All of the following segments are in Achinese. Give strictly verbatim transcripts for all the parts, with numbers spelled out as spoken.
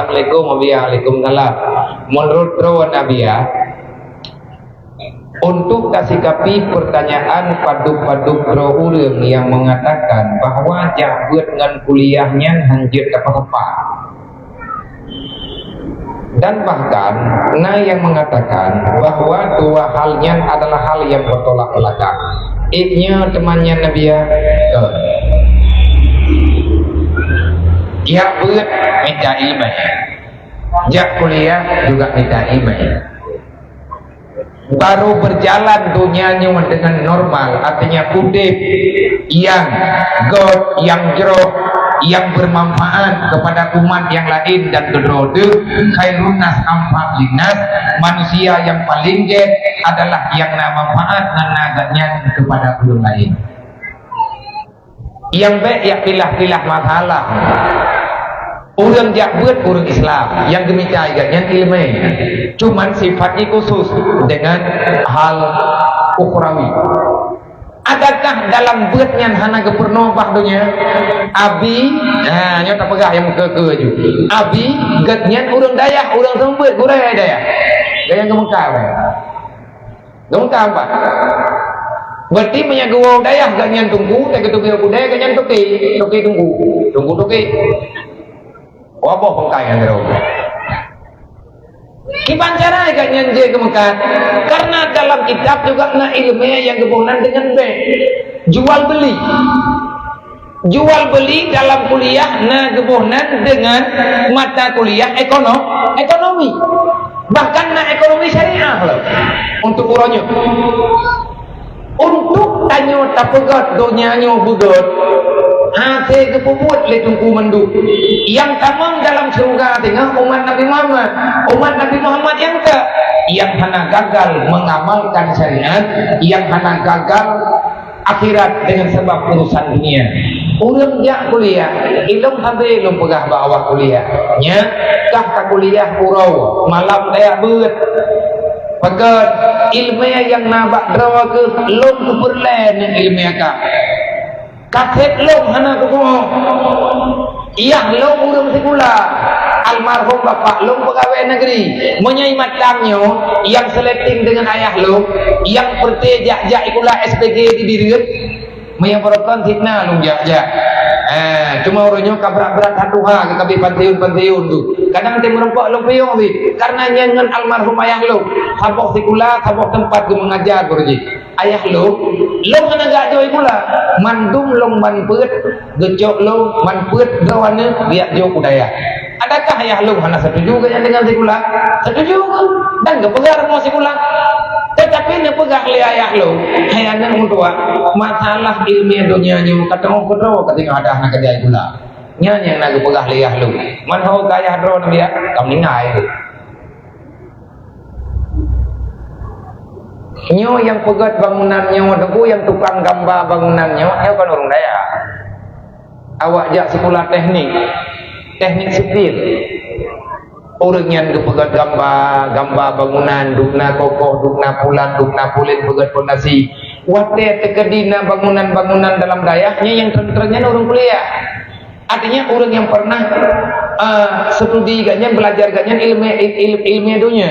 Assalamualaikum, waalaikumsalam. Menurut droe Nabiya, untuk kasikapi pertanyaan padub-padub droe ureuëng yang mengatakan bahwa jak beuet ngon kuliah nyan hanjeuet apa-apa. Dan bahkan, na yang mengatakan bahwa dua hal nyan adalah hal yang bertolak belakang. Ibnya temannya Nabiya, eh, jak beuet mita ilmu. Jak kuliah juga mita ilmu. Baru berjalan dunia nyoe dengan normal, artinya udeb yang göt, yang jroh, yang bermanfaat kepada umat yang lain dan keudroe teuh, khairun nas anfa linnas, manusia yang paling gét adalah yang na manfaat ngon na gét nyan kepada ureuëng lain. Nyang bék jak pilah-pilah masalah. Ureuëng jak beuet ureuëng Islam, nyang geumita gét nyan ileumé. Cuman sifat jih khusus dengan hal ukhrawi. Adakah dalam beuet nyan hana geupeurunoe bah donya? Abi, nah, nyoe tapeugah nyang keu-keu aju. Abi, gét nyan ureuëng dayah, ureuëng seumeubeuet, gurée dayah. Gét nyang geumeukat. Dong ka empat. Berarti meunyoe geuwoe dayah gobnyan teungku, teukeuteubiet kudée gobnyan toke, toke teungku, teungku toke. Waboh peukai nyan droe. Kiban cara gobnyan jeuet geumeukat? Karena dalam kitab juga na ileumé nyang geuboh nan deungon bék. Jual beli. Jual beli dalam kuliah na geuboh nan deungon mata kuliah ekono-, ekonomi. Bahkan na ekonomi syariah lom untuk uroe nyoe. Untuk tanyoe tapeugét donya nyoe beugét, hase geupeubuet lé Teungku mandum. Nyang tamong dalam syeuruga singoh umat Nabi Muhammad. Umat Nabi Muhammad nyang ka, nyang hana gagal mengamalkan syariat, nyang hana gagal akhirat dengan sebab urusan dunia. Ureuëng jak kuliah, ilong habéh lôn peugah bak awak kuliah. Nyan, kah ka kuliah uroe, malam tajak beuet. Pakon, ileumé nyang na bak droe keuh lôn kupeureulée ngon ileumé kah. Kaseb lôn hana kubohong. Yah lôn ureuëng sikula, almarhum bapak lôn peugawée negeri. Meunyoe i Matang nyoe, nyang seuleting deungon ayah lôn, nyang peureute jak-jak sikula S P G di Bireuen, meunyoe barokon sit na lôn jak-jak. Eh, cuma uroe nyoe ka brat-brat that tuha, ka habéh pansiun-pansiun tu. Kadang teumeureumpok lôn piôh sit, karena nyan ngon almarhum ayah lôn, saboh sikula, saboh teumpat geumeungajar beureuji. Ayah lôn, lôn hana geujak jok sikula. Mandum lôn ban peuet geucok lôn, ban peuet droe aneuk geujak jok u dayah. Adakah ayah lôn hana setuju gobnyan deungon sikula? Setuju, dan geupeugah rumoh sikula. Tetapi neupeugah lé ayah lôn, "Hai aneuk meutuah, masalah ileumé donya nyoe ka teungoh keudroe ka singoh adak hana keujak sikula." Nyan nyang na geupeugah lé ayah lôn. Man ho keu ayah droeneuh, ka meuninggai. Nyoe nyang peugét bangunan nyoe, teungku, nyang tukang gamba bangunan nyoe, nyoe kon ureuëng dayah. Awak jak sikula teknik, teknik sipil. Ureuëng nyan geupeugét gamba, gamba bangunan, dum na kokoh, dum na pulan, dum na pulen peugét pondasi. Watée teukeudi na bangunan-bangunan dalam dayah, nyan nyang treun-treun nyan ureuëng kuliah. Artinya, ureuëng nyang pernah, eh, studi gobnyan, belajar gobnyan ileumé, il-, il-, ileumé donya.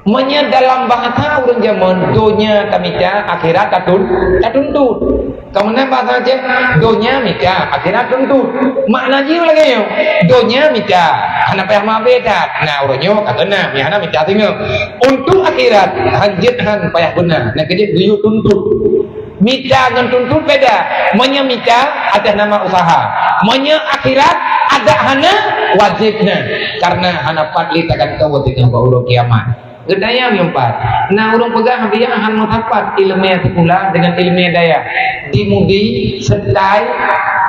Meunyoe dalam bahasa ureuëng jameun, donya tamita, akhirat tatun-, tatuntut. Kamoe na bahasa Aceh, donya mita, akhirat tuntut. Makna jih lagée nyoe, donya mita, hana payah meuabée that. Nah, uroe nyoe ka keunan, nyang hana mita singoh. Untuk akhirat, hanjeuet han payah beuna, na keujeuet geuyue tuntut. Mita ngon tuntut beda. Meunyoe mita, atas nama usaha. Meunyoe akhirat, adak hana, wajéb na. Karena hana pat lé tagantoe teuka bak uroe kiamat. Geudayah nyang pat. Na ureuëng peugah biya han meusapat ileumé sikula deungon ileumé dayah. Di Mudi, Setai,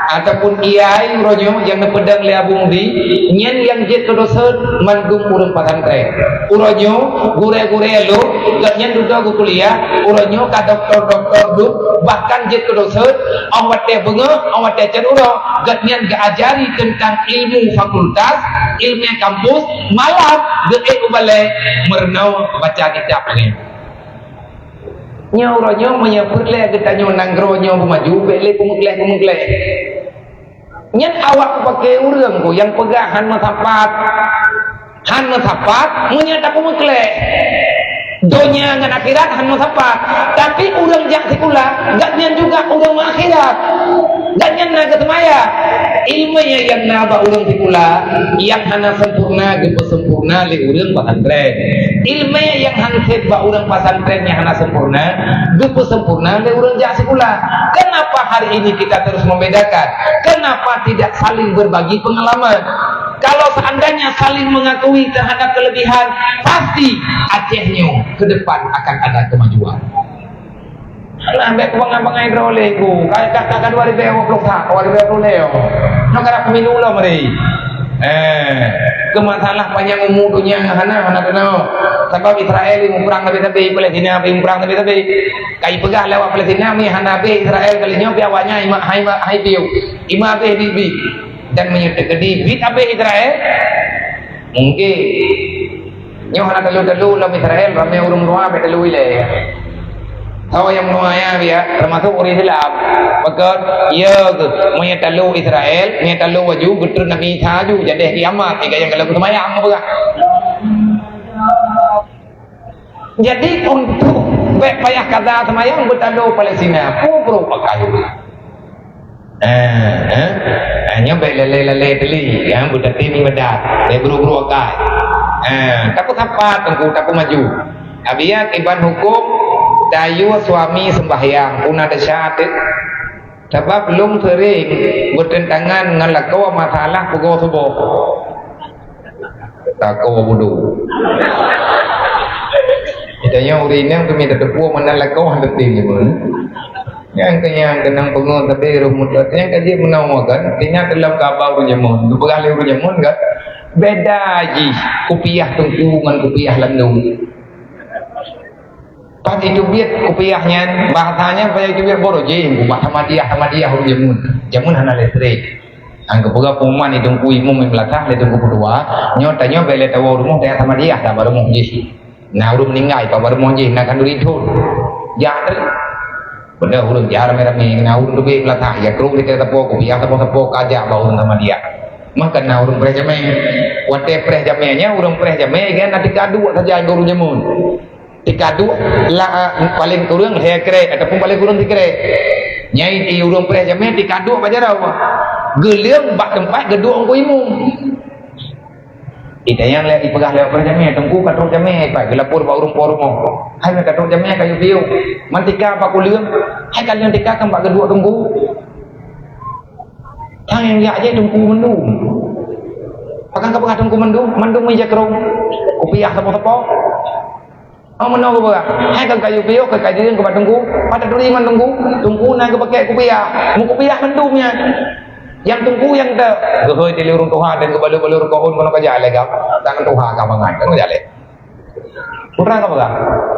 ataupun Iai uroe nyoe nyang neupeudong lé Abu Mudi, nyan nyang jeuet keu dosen mandum ureuëng pesantren. Uroe nyoe, gurée-gurée lôn, gobnyan dudoe geukuliah, uroe nyoe ka doktor-doktor lôn, bahkan jeuet keu dosen, óh watée beungoh, óh watée cot uroe, gobnyan geuajari teuntang ilmu fakultas, ilmu kampus, malam geuék u balée meurunoe baca kitab lagée nyan. Nyoe uroe nyoe meunyoe peureulée geutanyoe nanggroe nyoe beumaju, bék lé peumeugleh-peumeugleh. Nyan awak peupaké ureuëng ku nyang peugah hán meusapat. Hán meusapat, meunyoe tapeumeukleh. Donya ngon akhirat hán meusapat. Tapi ureuëng jak sikula, gobnyan juga ureuëng meuakhirat. Gobnyan na geuseumaya. Ileumèe nyang na bak ureuëng sikula, nyang hana sempurna geupeusempurna lé ureuëng pesantren. Ileumèe nyang hanset bak ureuëng pesantren nyang hana sempurna, geupeusempurna lé ureuëng jak sikula. Kenapa hari ini kita terus membedakan? Kenapa tidak saling berbagi pengalaman? Kalau seandainya saling mengakui terhadap kelebihan, pasti Aceh nyoe ke depan akan ada kemajuan. Alah, bèk kubangai-bangai droe lé ku. Ka, ka, ka, ka dua ribu dua puluh satu, dua ribu dua puluh lhèe. Nyoe ka pemilu lom hari. Eh, keu masalah panjang umu donya hana, hana keunoe. Sabab Israel muprang sabe-sabe, Palestina pih muprang sabe-sabe. Ka ipeugah lé awak Palestina, mi hana abéh Israel kali nyoe, pih awaknyan hai ma-, hai ma-, hai piôh. Ima abéh bit-bit. Dan meunyoe teukeudi bit abéh Israel, mungkin. Nyoe hana talu-talu lam Israel, ramé ureuëng dua bèk talu ilèe. Soe nyang meunua nyan biya, termasuk ureuëng Islam. Pakon, ya ke, meunyoe talu Israel, meunyoe talu aju, geutreun Nabi Isa aju, jadeh kiamat, tiga nyang kalau seumayang apa kah? Jadi, untuk bèk payah kada seumayang, beutalo Palestina, pun brok akai. Eh, eh. Eh, nyoe bèk lalé-lalé teuli, ya, beutatim ibadat, bèk buru-buru akai. Eh, tapeusapat teungku, tapeumaju. Abiya kiban huköm tayue suami seumbahyang, puna desya teuh. Sabab lôn seuring beuteuntangan ngon lakoe masalah peugoe suboh. Lakoe budo. Geutanyoe ureuëng inong keumiet tateupeue meunan lakoe han teutem jameun. Nyang keunyan keunong peungeut sabe roh mutot, nyang ka jeuet meunoe kan, ingat dalam kaba ureuëng jameun, geupeugah lé ureuëng jameun kan, beda jih kupiah teungku ngon kupiah landong. Pat jiteubiet kupiah nyan, bahasa nyan pat jiteubiet borojim, ubak Samadiyah, Samadiyah ureuëng jameun. Jameun hana listrik. Nyang geupeugah pengumuman di Teungku Imum Meunasah lé Teungku Peutua, nyoe tanyoe bèk lé tawoe rumoh tajak Samadiyah, tabah rumoh jih. Na ureuëng meuninggai, tabah rumoh jih, na khanduri thon. Jak teuh. Beudôh ureuëng jak ramé-ramé, na ureuëng teubiet Meunasah, ya krong di sapo, kupiah sapo-sapo, kajak bak ureuëng Samadiyah. Maka na ureuëng preh jamé. Watèe preh jamé nyan, ureuëng preh jamé, kan na tika duek saja ngon ureuëng jameun. Tika duek la, paléng kureueng lhèe krek ataupun paléng kureueng sikrek. Nyan i ureueng preh jamé tika duek bak jaroe. Geuleueng bak teumpat geuduek Teungku Imum. Itanyong lé, ipeugah lé preh jamé, "Teungku ka trok jamé," pat geulapor bak ureueng po rumoh. "Hai, ka trok jamé, ka yue piôh." "Man tika bak kuleueng?" "Hai, ka lheueh tika kan bak geuduek Teungku." Tang nyang jak jih Teungku mandum. Pakon ka peugah Teungku mandum? Mandum meja krong. Kupiah sapo-sapo. Oh, meunoe geupeugah, "Hai, ka kayue piôh, ka kayue keu bak Teungku." Pat taturi man Teungku? Teungku na geupakèk kupiah. Meukupiah mandum nyan. Nyang Teungku nyang te-, geuhôi tilu ureueng tuha dan geubalur-balur keuhon keunoe ka jak lé gam. Tangan tuha ka bangai, ka jak lé. Peue ka peugah?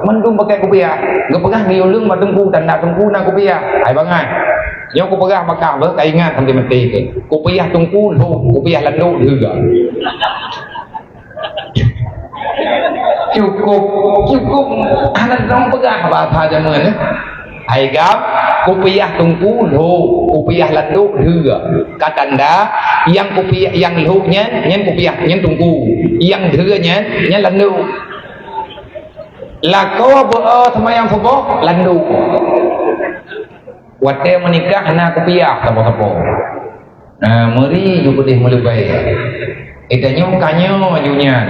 Mandum pakèk kupiah. Geupeugah geuyue leueng bak Teungku, tanda Teungku na kupiah. Hai bangai. Nyoe kupeugah bak kah beuh, ka ingat sampai maté keuh. Kupiah Teungku lhok, kupiah landok deuga. Cukup, cukup. Hana lôn peugah bahasa jameun, eh. Hai gam, kupiah Teungku lhok, kupiah landok deuga. Ka tanda, nyang kupiah, nyang lhok nyan, nyan kupiah, nyan Teungku. Nyang deuga nyan, nyan landok. Lakoe beu seumayang suboh, landok. Watèe meunikah na kupiah sapo-sapo. Ah, meuri ju keudeh meuleubèe. Geutanyoe ka nyoe ju nyan.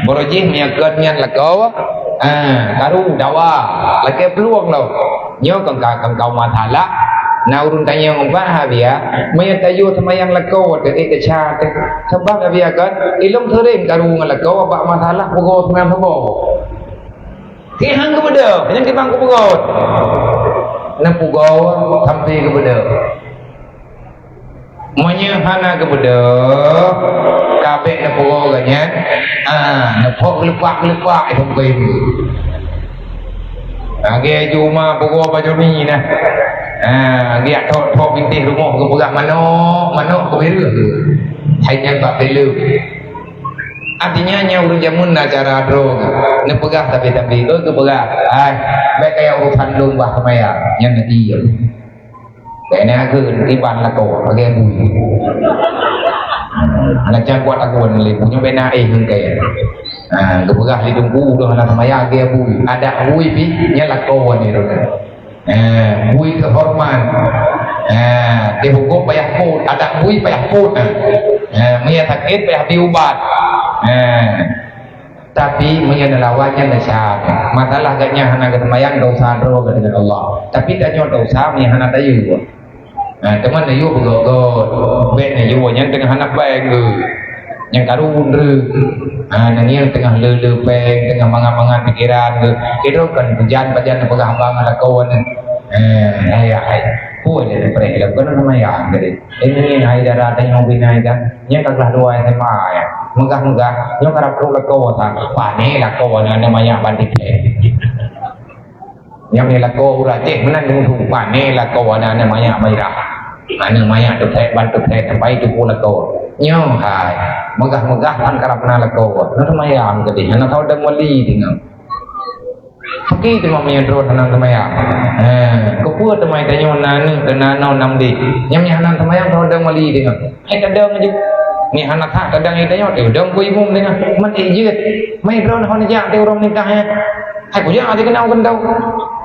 Barô jih meunyoe kon nyan lakoe, ah, karu dawa, lakèe plueng lom. Nyoe kon ka, kon ka masalah. Na ureueng tanyong bah, Abiya, meunyoe tayue seumayang lakoe teuh, eh, desya teuh. Sabab, Abiya, kon ilôn seuring karu ngon lakoe bak masalah peugoe seumayang suboh. Keu han geubeudôh, nyang kiban kupeugot. Neupeugoe sampoe geubeudôh. Meunyoe hana geubeudôh, ka bèk neupeugoe geuh nyan. Ah, neupok geuleupah-geuleupah, eh, sampoe. Lagèe juma peugoe bak Joni nah. Ah, giak thok-thok bintéh rumoh geupeugah manok, manok geubeureuh. Hai nyan bak filem. Artinya, nyan ureueng jameun na cara droe. Neupeugah tapi-tapi, "Oh, geupeugah. Ai, bèk kaya urusan lôn bah seumayang." Nyan na iya. Bèk na keu iban lakoe lagèe bui. Hana cang kuat takon lé bui nyoe bèk na éh ngon kèe. Ha, geupeugah lé teungku udah hana seumayang lagèe bui. Adak bui pih nyan lakoe ni tu. Eh, bui teuhormat. Eh, dihukum payah pôt, adak bui payah pôt. Eh, meunyo sakét payah bri ubat. Eh, tapi meunyo neulawan nyan desya. Masalah geuh nyan hana geuseumayang, desya droe geuh deungon Allah. Tapi tanyoe desya meunyo hana tayue. Ha, teuma neuyue beugot-got. Bèk neuyue nyan teungoh hana péng geuh. Nyang karu ndreuk. Ha, nyan nyang teungoh le-le péng, teungoh mangat-mangat pikeran geuh. Kidong kan pajan-pajan neupeugah haba ngon lakoe nyan. Eh, hai, hai. Peue lé neupreh lom, keuneuk seumayang tadi. Ini hai dara tanyoe binai kan. Nyang ka kelas dua S M A ya. Meugah-meugah, nyoe karab trok lakoe sa. Pane lakoe nyan manyak ban tipéh. Nyang lé lakoe ureueng Aceh meunan nyang meutumpah, né lakoe aneuk manyak bairah. Aneuk manyak teuthèk ban teuthèk sampai tupu lakoe. Nyoe hai, meugah-meugah tan karab na lakoe. Na seumayang keudeh, hana soe dong wali deungon. Peuki teuma meunyoe droe hana seumayang. He, keupeue teuma tanyoe na aneuk dan na noe nam deh. Nyang hana seumayang soe dong wali deungon. Hai tadong ju. Ni hana that tadong hai tanyoe, tadong bui imum deungon. Man ék jeuet. Mai droe hana jak teu ureueng nikah nyan. Hai kujak hati keunong keundau.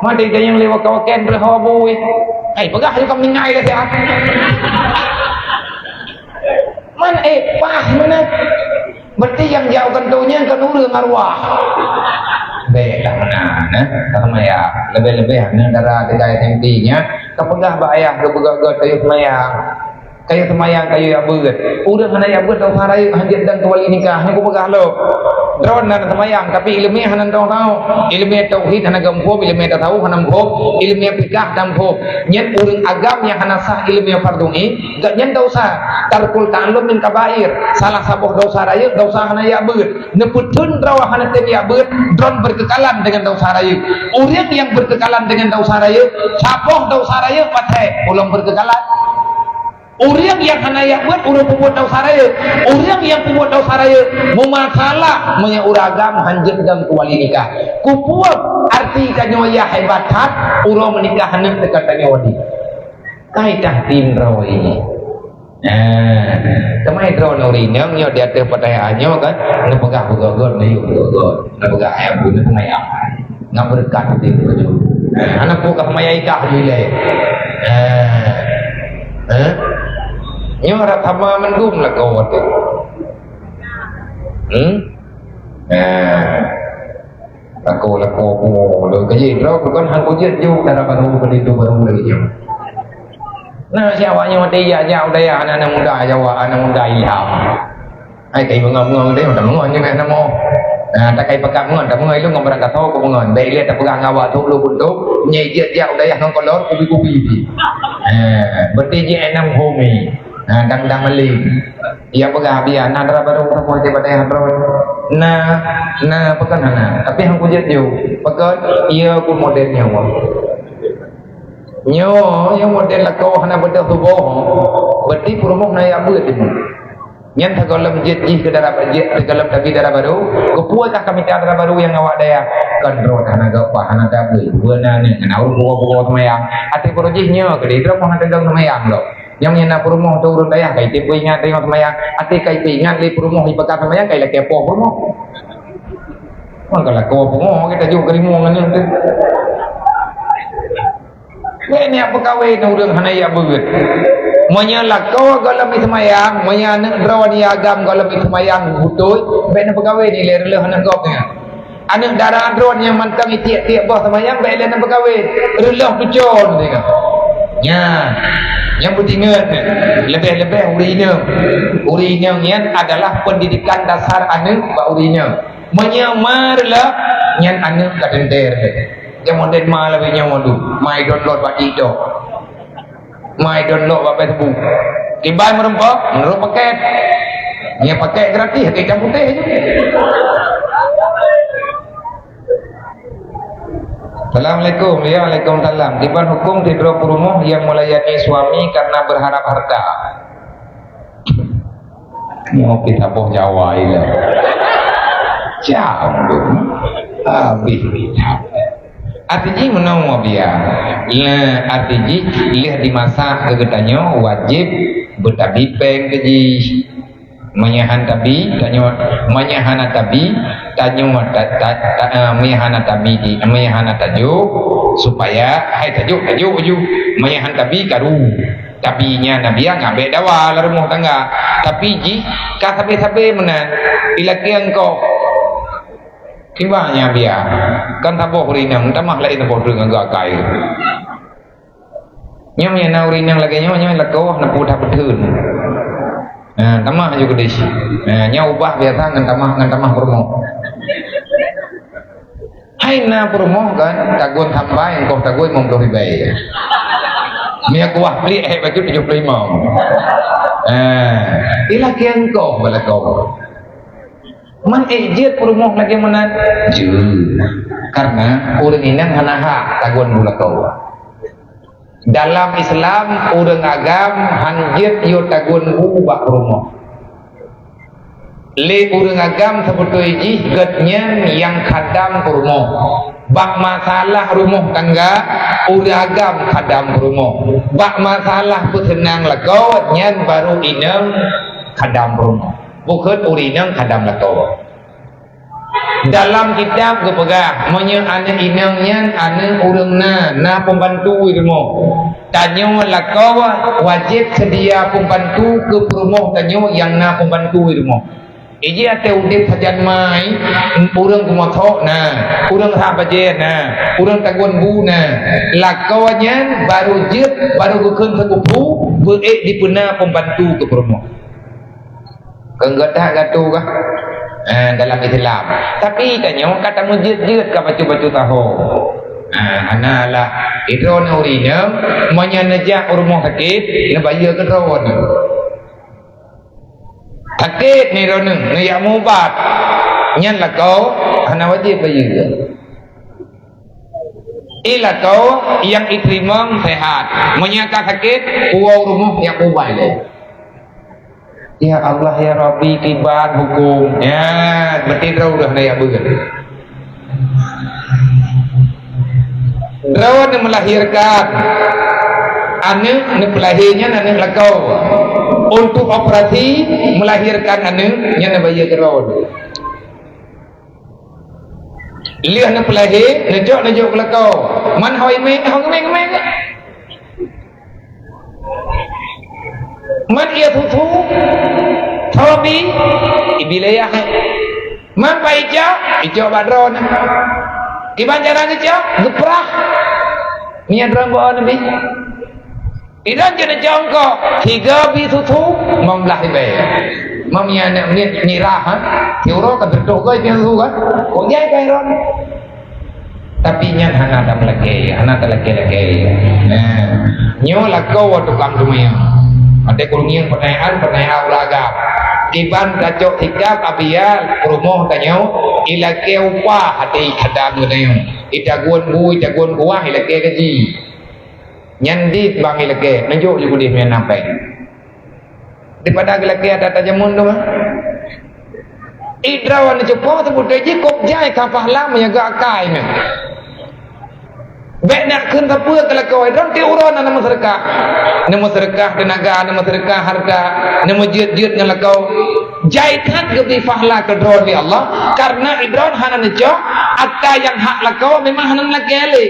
Maté dayang lewat kawaken berhawa bui. Hai peugah juga meningai dah siat. Man eh pas mana? Berarti yang jauh kan dunia kan urang arwah. Baiklah mana? Nah, sama ya. Lebih-lebih aneuk dara tiga S M P nya. Kau peugah bak ayah kau peugah-peugah kayu semayang. Kayu seumayang, kayu yak beuet. Ureueng hana yak beuet, desya rayeuk hanjeuet dan keuwali nikah. Nyoe kupeugah lom. Droe na seumayang, tapi ileumèe hana teuh tau. Ileumèe tauhid hana geuphom, ileumèe tasawuf hana phom, ileumèe fikah hana phom. Nyan ureueng agam nyang hana sah ileumèe fardhu ain, geuh nyan desya. Tarkul ta'allum min kabair. Salah saboh desya rayeuk, desya hana yak beuet. Neupeutheun droe hana tem yak beuet, droe berkekalan dengan desya rayeuk. Ureueng nyang berkekalan dengan desya rayeuk, saboh desya rayeuk pathèe, ulôn berkekalan. Ureueng nyang hana yak beuet, ureueng peubuet desya rayeuk. Ureueng nyang peubuet desya rayeuk, meumasalah meunyoe ureueng agam hanjeuet dan keuwali nikah. Kupeue arti tanyoe yah hebat that, uroe meunikah aneuk teuka tanyoe wadi. Kai tah tin droe ini. Nah, teuma droe nuri nyang nyoe di ateueh peutayaan nyoe kan, neupeugah beugöt-göt, neuyue beugöt-göt, neupeugah ayah bunoe teuma yah. Ngon beureukat udép laju. Hana peue ka maya ikah lilée. Eh. Eh? Nyoe rab haba mandum lakoe watée. Hmm? Eh. Lakoe-lakoe bumoe lôn keujeuet droe bukan han kujeuet jok dara barô, keulinto barô lagée nyoe. Nah, si awak nyoe watée jak-jak u dayah aneuk-aneuk muda Jawa, aneuk muda ilham. Hai kai beungoh-beungoh teuh, tameungon nyoe bèk namoe. Nah, takai pakat meungon, tameungon ilong ngon barang kasoe keu meungon. Bèk ilèe tapeugah ngon awak tu, lôn pun tu, nyai jeuet jak u dayah ngon kolor, kubi-kubi pih. Eh, berarti jih enam homi. Nah, dang-dang maling. Iya peugah biar, na dara barô tamoe di dayah droe. Nah, nah, peugah hana. Tapi han kujeuet ju. Peugah, iya ku model nyoe. Nyoe, nyoe model lakoe hana beudôh tuboh. Berarti peurumoh na yak beuet nyoe. Nyan sigohlom jeuet jih keu dara jeuet, sigohlom tabi dara barô, keupeue tah ka mita dara barô nyang awak dayah? Kan droe hana geupaih, hana tabeuet, beuna nyan hana ureueng bugoe-bugoe seumayang. Até peurumoh jih nyoe keudeh droe hana teudeung seumayang lom. Nyang nyan na peurumoh teuh ureueng dayah, kai teupeue ingat deungon seumayang, até kai peuingat lé peurumoh ipeugah seumayang, kai lakée poh peurumoh. Maka lakoe pungo kita jok keurimong nyan teuh. Lé niat peukawen ureueng hana yak beuet. Meunyoe lakoe gohlom iseumayang, meunyoe aneuk droe ni agam gohlom iseumayang beutôi, bèk neupeukawen ilèe reuloh aneuk gob nyan. Aneuk dara droe nyang mantong itiek-tiek boh seumayang, bèk ilèe neupeukawen. Reuloh tucon teuka. Nyan, nyang beutinget, leubeh-leubeh ureueng inong. Ureueng inong nyan adalah pendidikan dasar aneuk bak ureueng inong. Meunyoe ma reuloh, nyan aneuk ka teuntèe. Nyang model ma lagée nyoe dum, ma i download bak TikTok. Ma i download bak Facebook. Kiban meureumpok, meunurot paket. Nyang paket gratis, keu itam putéh je. Assalamualaikum. Ya, waalaikumsalam. Kiban hukum sidroe peurumoh nyang meulayani suami karena berharap harta? Nyoe pih saboh Jawa ilèe. Jam tu. Habis kitab. Arti jih meunoe, biya. Nah, arti jih lheueh dimasak keu geutanyoe wajéb beutabi péng keu jih. Meunyoe han tabi, tanyoe, meunyoe hana tabi, tanyoe ta-, ta-, ta-, eh, meunyoe hana tabi di, meunyoe hana tajok, supaya hai tajok, tajok ju. Meunyoe han tabi, karu. Tabi nyan na biya ngabek dawa lam rumoh tangga. Tapi jih ka sabe-sabe meunan, ilakée eungkôt. Kiban nyan biya. Kan saboh ureuëng inong, tamah laén saboh ureuëng ngon geuh akai. Nyoe nyang na ureuëng inong lagée nyoe, nyoe lakoe neupeu that peutheun. Nah, tamah ju keudeh. Nah, nyoe ubah biasa ngon tamah, ngon tamah peurumoh. Hai na peurumoh kan, tagun sampai, engkoh tagun limong ploh ribée. Mia kuah pelik, eh, baju tujuh puluh lima. Ah, ilakée eungkôt balakoe. Man ék jeuet peurumoh lagée meunan? Jeuet. Karena ureuëng inong hana hak tagun bu lakoe. Dalam Islam, ureuëng agam han jeuet yue tagun bu bak peurumoh. Lé ureuëng agam seubeutôi jih geuhnyan nyang khadam peurumoh. Bak masalah rumoh tangga, ureuëng agam khadam peurumoh. Bak masalah peuseunang lakoe, nyan baru inong khadam peurumoh. Bukon ureuëng inong khadam lakoe. Dalam kitab geupeugah, meunyoe aneuëk inong nyan aneuëk ureuëng na, na peumbantu i rumoh, tanyoe lakoe wajéb seudia peumbantu keu peurumoh tanyoe nyang na peumbantu i rumoh. Iji até udeb sajan mai, ureuëng keumothok na, ureuëng rhah bajée na, ureuëng tagun bu na. Lakoe nyan baru jeuet, baru geukheun seukupu, beu ék dipeuna peumbantu keu peurumoh. Keu gata gatu kah? Eh, dalam Islam. Tapi tanyoe ka tameujeuet-jeuet ka bacut-bacut taho. Ah, hana lah. Idroe ureuëng inong, meunyoe neujak u rumoh sakét, neubayeue keu droeneuh. Sakét ni droeneuh, neujak meuubat. Nyan lakoe hana wajéb bayeue. Ilakoe nyang iteurimong sehat. Meunyoe ka sakét, woe u rumoh nyang ubat lé. Ya Allah, ya Rabbi, kiban huköm. Ya, berarti droe udah na ya beuet. Droe neumeulahirkan aneuëk, neupeulahé nyan aneuëk lakoe. Untuk operasi melahirkan aneuëk, nyan neubayeue droe. Lheueh neupeulahé, neujok, neujok keu lakoe. Man hôi mé, hôi mé, mé. Man ié susu, tobi, ibi lé yah. Man pai icok, icok bak droeneuh. Kiban cara neucok, geuprah. Meunyo droeneuh bak neubi. Idan jeuet neucok eungkôt, tiga bi susu, limong blaih ribée. Meunyo aneuëk miet nirah, ha? Siuroe ka teutoh goe piang susu kan? Kok jai ka iron? Tapi nyan hana tameulakée, hana talakée-lakée. Nah, nyoe lakoe tukang teumanyong. Até kurungieng peunayaan, peunayaan ureuëng agam. Kiban tacok sikap abiya peurumoh tanyoe, ilakée upah até ikhadam geutanyoe. Itagun bu, itagun kuah, ilakée gaji. Nyan dit bang ilakée, neujok ju keudeh meunan péng. Daripada geulakée ata-ata jameun tu, ha? Idroe neucupo teupeuteuji kok jai ka pahala meunyaga akai nyan. Bék nak kheun sapeue keu lakoe, droe ti uroe na neumeuseudekah. Neumeuseudekah teunaga, neumeuseudekah hareuta, neumeujeuet-jeuet ngon lakoe. Jai that geubri pahala keu droe lé Allah, kareuna idroe hana neucok, ata nyang hak lakoe memang hana neulakée lé.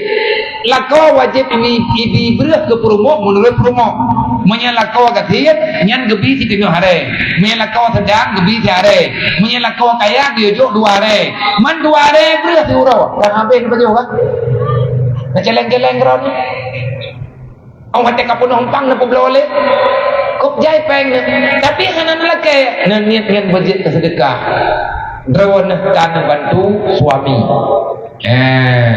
Lakoe wajéb ibi, ibi breueh keu peurumoh meunurot peurumoh. Meunyoe lakoe gasien, nyan geubi siteungoh aré. Meunyoe lakoe seudang, geubi siaré. Meunyoe lakoe kaya, geuyue jok dua aré. Man dua aré breueh siuroe, ka habéh neupajoh kan? Neuceleng-celeng keudroe nyoe. Ong watée ka peunoh umpang neupeubloe lé. Kok jai péng nyan. Tapi hana neulakée, neuniet ngon beujeuet keu seudeukah. Droeneuh ka neubantu suami. Eh.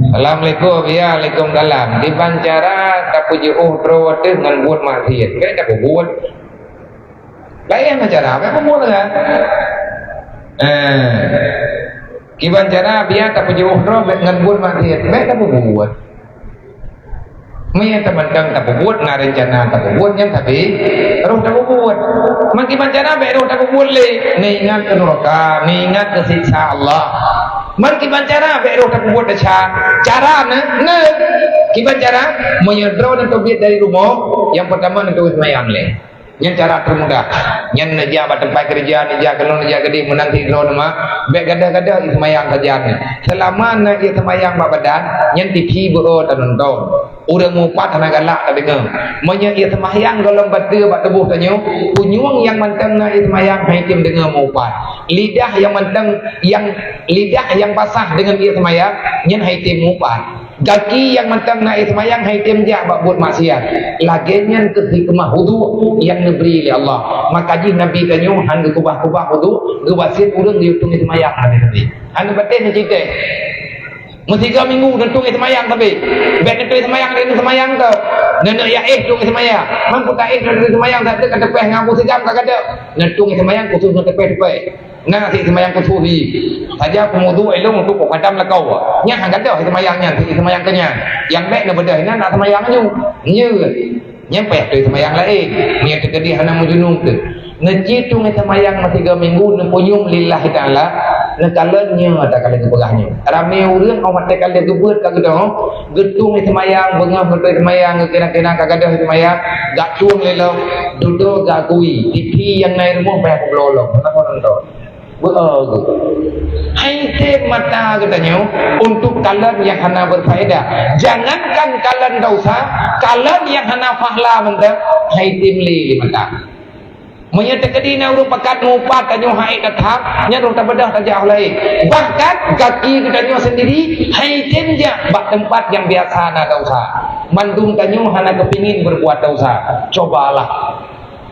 Assalamualaikum. Ya, waalaikumsalam. Kiban cara tapeujiôh droe teuh ngon buet maksiet? Bék tapeubuet. Laén cara, bék tapeubuet kan? Eh. Kiban cara biar tapeujiôh droe bék ngon buet maksiet? Bék tapeubuet. Meunyo teumantong tapeubuet, na reuncana tapeubuet, nyan tapi roh tapeubuet. Meukiban cara bék roh tapeubuet lé, neuingat keu nuraka, neuingat keu siksa Allah. Man kiban cara bèk roh tapeubuet desya. Cara na, na. Kiban cara, meunyoe droe na teubiet dari rumoh, nyang peurtama na teubiet seumayang lé. Nyan cara termudah. Nyan neujak bak teumpat keureuja, neujak keulôn, neujak keudéh, meunan sidroe teuma. Bèk gadoh-gadoh ie seumayang sajan. Seulama na ie seumayang bak badan, nyan TV beu-o tanonton. Ureueng mupat hana galak tadeungoe. Meunyoe ie seumayang gohlom bateue bak tuboh tanyoe, punyueng nyang mantong na ie seumayang han item deungoe mupat. Lidah nyang mantong, nyang, lidah nyang basah deungon ie seumayang, nyan han item mupat. Gaki nyang mantong na ie seumayang han item jak bak buet maksiat. Lagèe nyan keuh hikmah wudhu nyang neubri lé Allah. Maka jih Nabi tanyoe han geukeubah-keubah wudhu, geubasit ureueng geuyue tueng ie seumayang lagèe tadi. Han geupatéh neucitée. Meusigoe minggu neutueng ie seumayang sabe. Bèk neutueng ie seumayang, neutueng ie seumayang tu. Neuneuk jak éh tueng ie seumayang. Man kuta éh neutueng ie seumayang, sabe ka teupéh ngon Abu Sigam ka gadôh. Neutueng ie seumayang khusus ngon teupéh-teupéh. Na sit seumayang khusus jih. Saja peumudu ilong untuk peukadam lakoe. Nyan han gadôh seumayang nyan, sit seumayang keu nyan. Nyang bèk neubeudôh inan nak seumayang nyoe. Nyoe. Nyan payah tueng seumayang laén. Nyan teukeudi hana meujunub teuh. Neucit tueng seumayang meusigoe minggu, neupeunyum lillahi ta'ala. Neukalon nyoe ata ka lheueh geupeugah nyoe. Ramé ureueng 'oh watèe ka lheueh geubeuet ka geudong, geutueng seumayang, beungoh geutueng seumayang, geukira-kira ka gadôh seumayang, gak tueng lé lom, dudoe gak gui, TV nyang na i rumoh payah geubloe lom, hana nonton. Beu-o geuh. Han item mata geutanyoe untuk kalon nyang hana berfaedah. Jangankan kalon dosa, kalon nyang hana pahala mantong han item lé, lé mata. Meunyoe teukeudi na ureueng pakat mupat tanyoe han ék that-that, nyan roh tabeudôh tajak laén. Bahkan gaki geutanyoe sendiri han item jak bak teumpat nyang biasa na dosa. Mandum tanyoe hana geupingin berbuat dosa. Cobalah.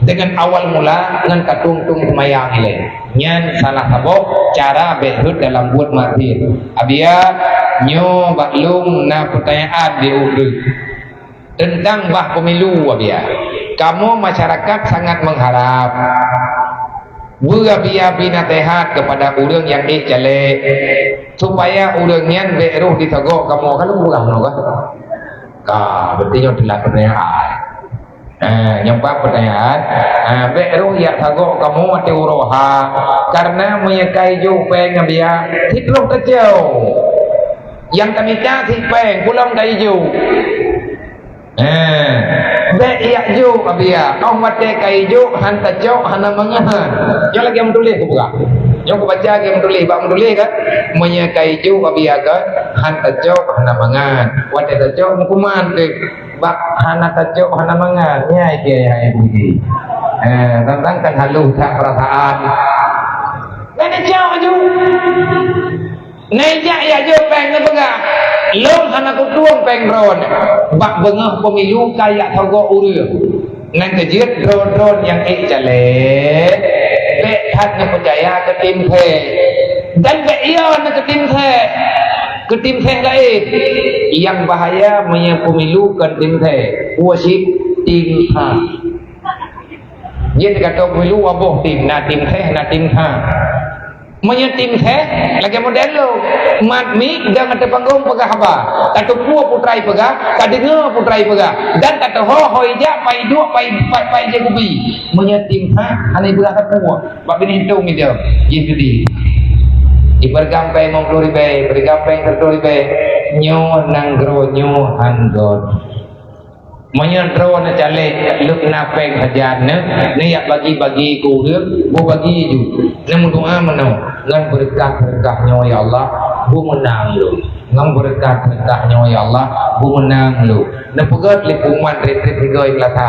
Deungon awal mula ngon ka tueng-tueng seumayang ilée. Nyan salah saboh cara bèk rhot dalam buet maksiat. Abia, nyoe bak lôn na peutanyaan di ureueng teuntang bah pemilu, Abia. Kamoe masyarakat sangat mengharap beu Abia bri naseuhat kepada ureueng nyang ék caleg, supaya ureueng nyan bèk rhoh disogok kamoe. Ka lôn peugah nyoe kah? Ka, berarti nyoe teulat peutanyaan. Ha, nyang pat peutanyaan, ha, bèk rhoh jak sagok kamoe watèe uroe ha, kareuna meunyoe ka ijok péng Abia, sit rhoh tacok. Nyang tamita sit péng, pulang ka ijok. Ha, bèk jak jok Abia, 'oh watèe ka ijok han tacok hana mangat. Nyoe lagèe meutuléh kupeugah. Nyoe kubaca lagèe meutuléh, bak meutuléh kan. Meunyoe ka ijok Abia kan, han tacok hana mangat. Watèe tacok meukuman teuh. Bak hana tacok, hana mangat, nyan keuh hai puji. Eh, tantang kan halôh that peurasaan. Kan tacok aju. Neujak jak jok péng neupeugah, "Lôn hana kutueng péng droeneuh." Bak beungoh pemilu ka jak sogok ureueng. Nyan keuh jeuet droe-droe nyang ék caleg, bèk that neupeucaya keu tim sès. Dan bèk yo neukeu tim sès. Keu tim sès laén. Nyang bahaya meunyoe pemilu kon tim sès. Wajéb tim sah. Jeuet gata pemilu dua boh tim, na tim sès, na tim sah. Meunyoe tim sès, lagèe model lôn, mat mik dan ateueh panggong peugah haba. Ka teupeue putra jipeugah, ka deungoe putra jipeugah. Dan ka teuho ho ijak, pai duek, pai, pai, pai ijak gubi. Meunyoe tim sah, hana jipeugah sapeue. Bak binéh tông ija, jih judi. Ipeureugang péng limong ploh ribèe, ipeureugang péng siratoh ribèe. Nyoe nanggroe nyoe han göt. Meunyoe droeneuh caleg, lheueh na péng sajan neuh, neujak bagi-bagi keu ureueng, beubagi ju. Neumeudoa meunoe, ngon beureukat-beureukat nyoe, ya Allah, beumeunang lôn. Ngon beureukat-beureukat nyoe, ya Allah, beumeunang lôn. Neupeugöt lé pengumuman trép-trép sigoe i Meulasa.